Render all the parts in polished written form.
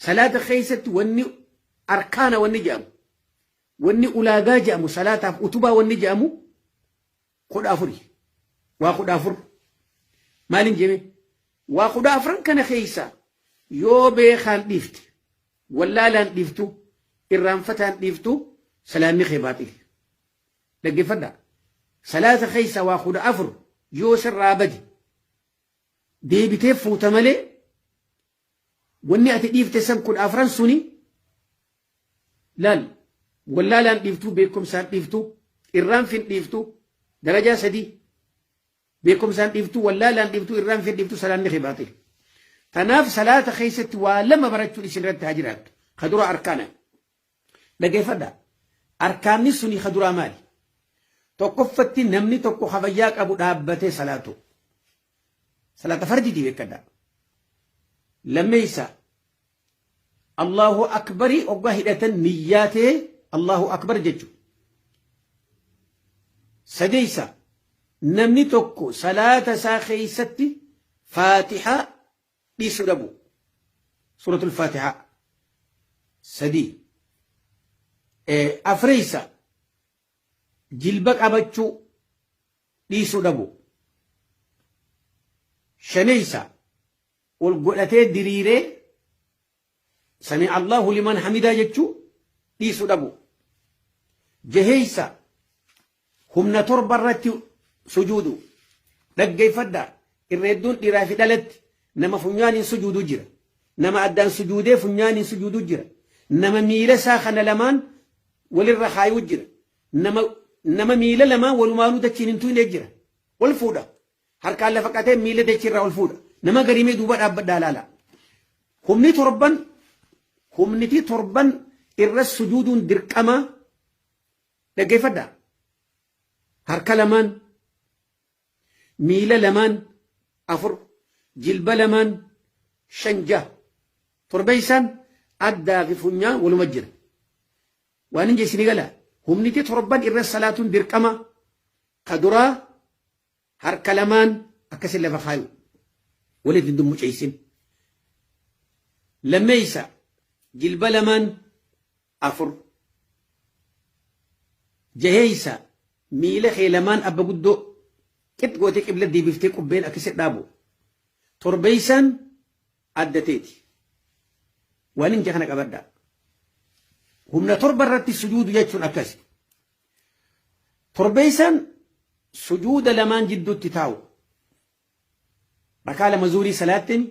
Salaata keessatti wanni arkaana wanni jedhamu, wanni ulaagaa jedhamu, salaataaf utubaa wanni jedhamu 14. Waa 14. Maaliin jeme? Waa 14n kana keessa yoo beekaan dhiifte, wallaalaan dhiiftu, irraanfataan dhiiftu, salaanni kee baaxili. Dhaggeeffadhaa. Salaata keessa waa 14 yoo sirraa bade deebitee fuuta malee, wanni ati dhiifte san 14n suni laal, wallaalaan dhiiftu, beekumsaan dhiiftu, irraanfin dhiiftu, darajaa sadii: beekumsaan dhiiftu, wallaalaan dhiiftu, irraanfin dhiiftu, salaanni kee baaxili. Tanaaf salaata keessatti waa lama barachuun isin irratti haa jiraattu. Ka dura arkaana. Dhaggeeffadhaa. Arkaanni suni ka duraa maali? Tokkoffatti, namni tokko fayyaa qabu dhaabbatee salaatu. Salaata fardiitii beekadhaa. Lammeessa, Allahu akbarii oggaa hidhatan niyyaatee Allahu akbar jechuudha. Sadeessa, namni tokko salaata isaa keessatti Faatihaa dhiisuu dhabu. Suuratul Faatihaa. Sadii. Afreessa, jilba qabachuu dhiisuu dhabu. Shaneessa, ol godhatee diriiree sami Allahu liman hamidaa jechuu dhiisuu dhabu. Jaheessa, humna torba irratti sujuudu. Dhaggeeffadhaa. Irra hedduun dhiiraa fi dhalatti nama funyaaniin sujuudu jira. Nama addaan sujuudee funyaaniin sujuudu jira. Nama miila isaa kana lamaan walirra kaayuu jira. Nama miila lamaan walumaanuu dachiin hin tuyne jira. Ol fuudha. Harkaan lafa qatee miila dachiirraa ol fuudha. Nama garimee duuba dhaabbadhaa laala. Humni torban, humniti torban irra sujuuduun dirqama. Dhaggeeffadhaa. Harka lamaan, miila lamaan afur, jilba lamaan shan, jaha. Torbeessaan addaa fi funyaan waluma jira. Waan hin jeesini gala. Humniti torban irra salaatuun dirqama. Ka duraa harka lamaan akkasin lafa kaayu. Walitti hin dummuceessin. Lammeessa, jilba lamaan afur. Jaheessa, miila kee lamaan abba guddoo qix gootee qibla deebiftee qubbeen akkasi dhaabu. Torbeessaan adda teeti. Waan hin kana qabadhaa. Humna torba irratti sujuudu jechuun akkasi. Torbeessaan sujuuda lamaan jidduutti taa'u. Rakaa lama zuurii salaattiin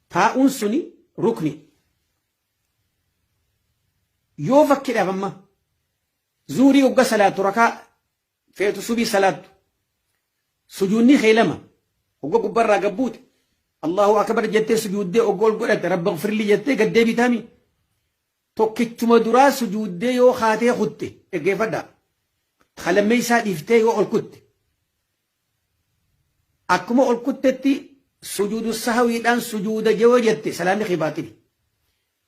taa'uun suni rukni. Yoo fakkiidhaaf amma zuurii hogga salaattu, rakaa feetu subii salaattu, sujuudni kee lama hogga gubbarraa gabbuute Allahu akbar jettee sujuuddee, hogga ol godhatte rabba gfirli jettee gad deebitaami. Tokkichuma duraa sujuuddee yoo kaatee kutte, dhaggeeffadhaa. Kalammeessaa dhiiftee yoo ol kutte, akkuma ol kuttetti sujuudu sahwiidhaan sujuuda yoo jette, salaanni kee baaxili.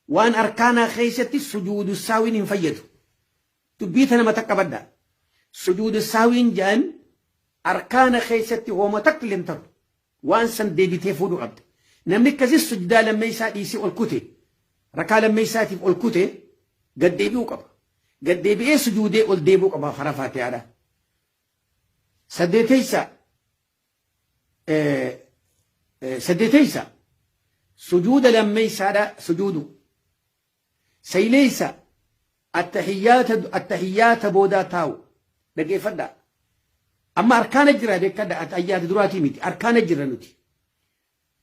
Waan arkaanaa keessatti sujuudu sahwiin hin fayyadu. Dubbii tana mata qabadhaa. Sujuudu sahwiin jedhan arkaana keessatti hooma takka illee hin taru. Waan san deebitee fuudhuu qabda. Namni akkasii sujdaa lammeessaa dhiisee ol kute, rakaa lammeessaatiif ol kute, gad deebi'uu qaba. Gad deebi'ee sujuudee ol deebi'uu qaba karaa Faatihaadhaa. Saddeeteysa, sujuuda lammeessaadha sujuudu. Sayleessa, attahiyyaata boodaa taa'u. Dhaggeeffadhaa. Amma arkaana jira, beekadha. Attahiyyaata duraatii miti. Arkaana jira nuti.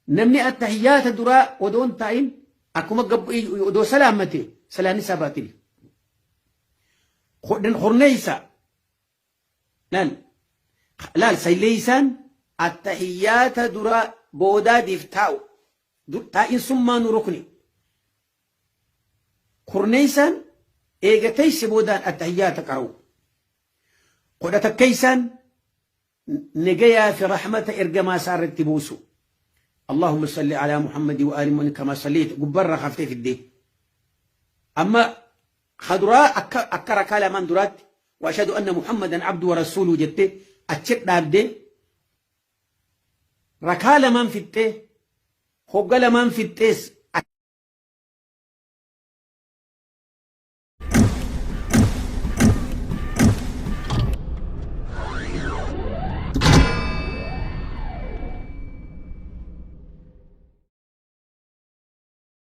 Namni attahiyyaata duraa odoon taa'in akkuma odoo salaammate, salaanni isaa baatili. Kurneessa, laal laal, sayleessaan attahiyyaata duraa boodaatiif taa'u. Taa'in summaanu rukni. Kurneessaan eega teesse boodaan attahiyyaata qara'u. 11ffaan nagayaa fi rahmata ergamaa isaa irratti buusu. Allahumma salli ala Muhammadi wa ali Muhammad kama sallayta gubbarraa kaaftee fiddee. Amma kaduraa akka rakaa lamaan duraatti wa ashhadu anna Muhammadan abdu wa rasuuluhu jettee achi dhaabdee, rakaa lamaan fixxee, hogga lamaan fixxees.